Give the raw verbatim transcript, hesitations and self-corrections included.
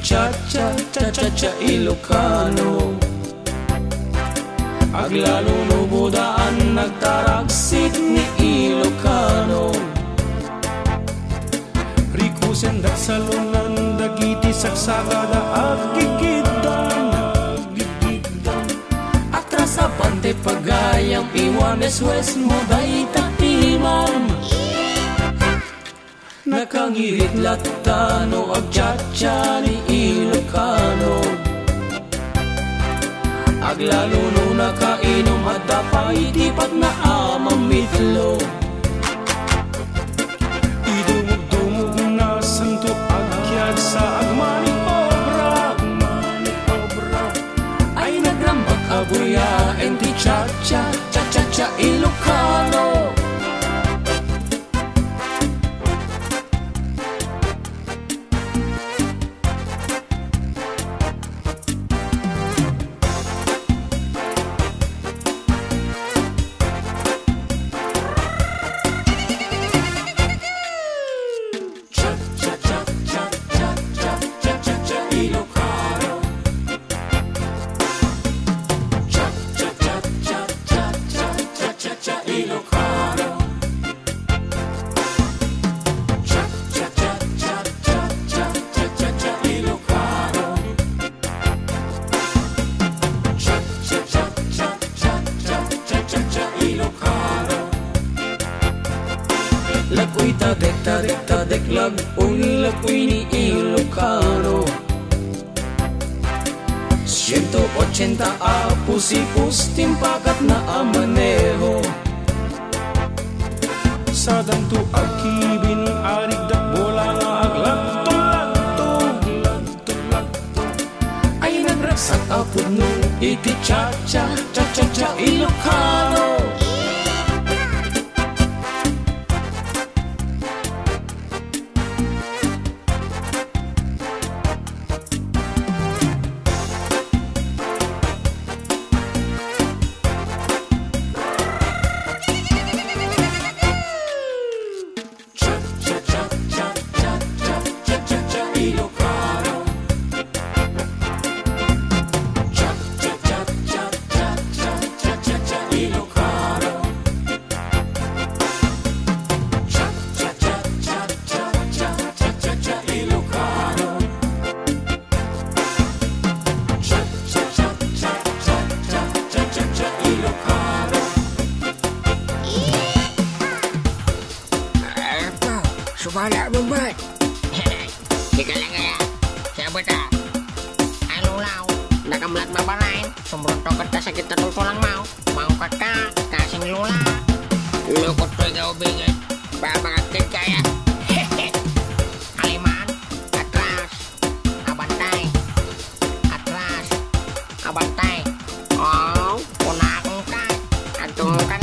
Cha-cha, cha-cha-cha Ilocano. Aglalo no budaan nagtaragsit ni Ilocano. Rikusen da salonan dagiti saksakada aggigiddan. Atras a bante pagayam iwan eswes mo dayta imam. Nakangirit latta no agchacha ni Ilocano. Aglalo no nakainom adda pay ti patna a mamitlo. Idumugdumog na santo agkiagsa agmaniobra. Ay nagrambak a buyaen ti chacha, cha-cha-cha Ilocano. Lakoy tadek, tadek, tadek, lakoy ni Ilocano. Siento ochenta a pusipus ti impakatna a maneho. Sadanto a kibin, arigdak bola nga aglagtog-lagtog. Ay nagragsak a pudno iti chacha, cha-cha-cha Ilocano. Apo, sumala mo man. Sika lang kaya. Siya ba ta? Ay, lulaw. Nakamlat mabarain. Sumruntok ka ta sakit na tultulang mau. Mau ka ka, kasing lula. Lukot ko ikaw bigit. Ba, mga kid kaya. Aliman, atras. Abantay. Atras. Abantay. Oh, kuna akong ka. Agtungukan